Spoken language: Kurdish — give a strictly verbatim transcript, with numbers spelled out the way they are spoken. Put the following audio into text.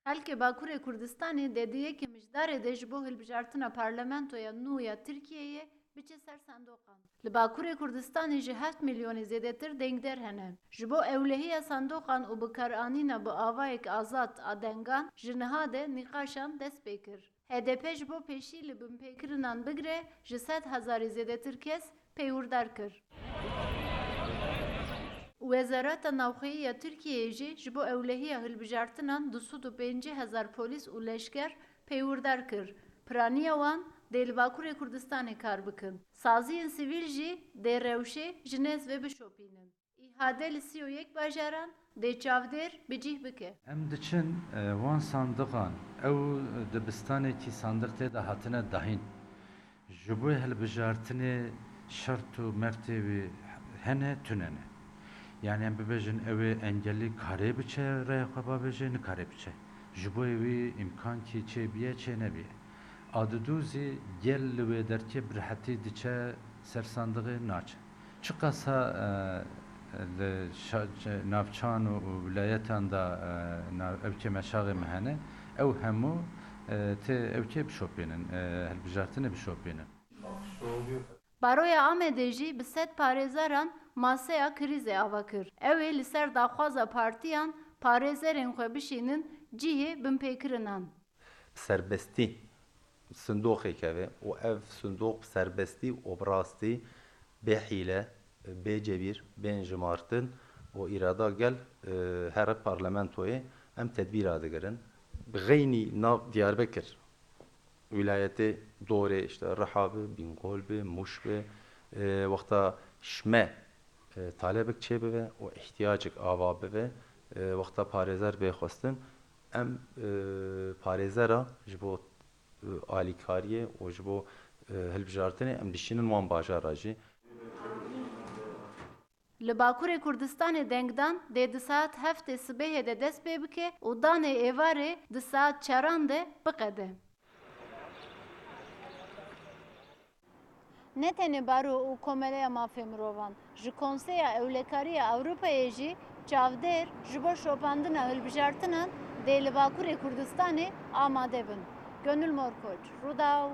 Xelkê Bakurê Kurdistanê dê di yekê Mijdarê de ji bo hilbijartina parlamentoya nû ya Tirkiyeyê biçe ser sendoqan. Li Bakurê Kurdistanê ji heft milyonê zêdetir dengder hene. Ji bo ewlehiya sendoqan û bikaranîna bi avayek azad a dengan ji niha de nîqaşan dest pê kir. H D P ji bo pêşî li binpêkirinan bigire ji sed hezarî zêdetir kes peywîrdar kir. Wezareta Navxweyî ya Tirkiyeyê jî ji bo ewlehiya hilbijartinan du sed û pêncî hezar polîs û leşker peywîrdar kir. Piraniya wan dê li Bakurê Kurdistanê kar bikin. Saziyên sivîl jî dê rewşê ji nêz ve bişopînin. Îhade li sî û yek bajaran dê çavdêr bi cih bike. Em diçin, e, wan sandiqan, ew dibistanekî sandiq tê de hatine dahîn. Ji bo hilbijartinê şert û mertê wî hene, tune ne. Yani em bibêjin ew ê engelî karê biçe rêya xwe bavêje, nikare biçe. Ji bo wî îmkankî çêbiye, çê nebiye. A didu zî gel li wê derkê bi rehetî diçe ser sandiqê, naçe. Çiqasa, e, li şa-, navçan û, û wilayetan de, e, nav-, ewkê meşaxê me hene, ew hemû, e, tê ewkê bişopînin, e, hilbijartinê bişopînin. Baroya Amedê jî bi sed parêzeran maseya krîzê ava kir. Ew ê li ser daxwaza partiyan parêzerên xwe bişînin cihê binpêkirinan. Bi serbestî sindoqê keve û ev sindoq bi serbestî û bi rastî, bê hîle, bê cebîr, bên jimartin û îrada gel, e, here parlamentoyê em tedbîra digirin. Bi xeynî nav Diyarbekir, wîlayetê dorê, işte Riha bi, Bînqol bi, Mûş bi, e, wexta ji me, e, talebek çêbibe û îhtiyacek ava bibe, e, wexta parêzer bê xwestin, em, e, parêzera ji bo, e, alîkariyê û ji bo, e, hilbijartinê em dişînin wan bajara jî. Li Bakurê Kurdistanê dengdan dê di saet heftê sibehê de dest pê bike û danê êvarê di saet çaran de biqede. Ne tenê Baro û Komeleya Mafê Mirovan, ji Konseya Ewlekariya Ewropayê jî çavdêr ji bo şopandina hilbijartinan dê li Bakurê Kurdistanê amade bin. Gönül Morkoç, Rûdaw,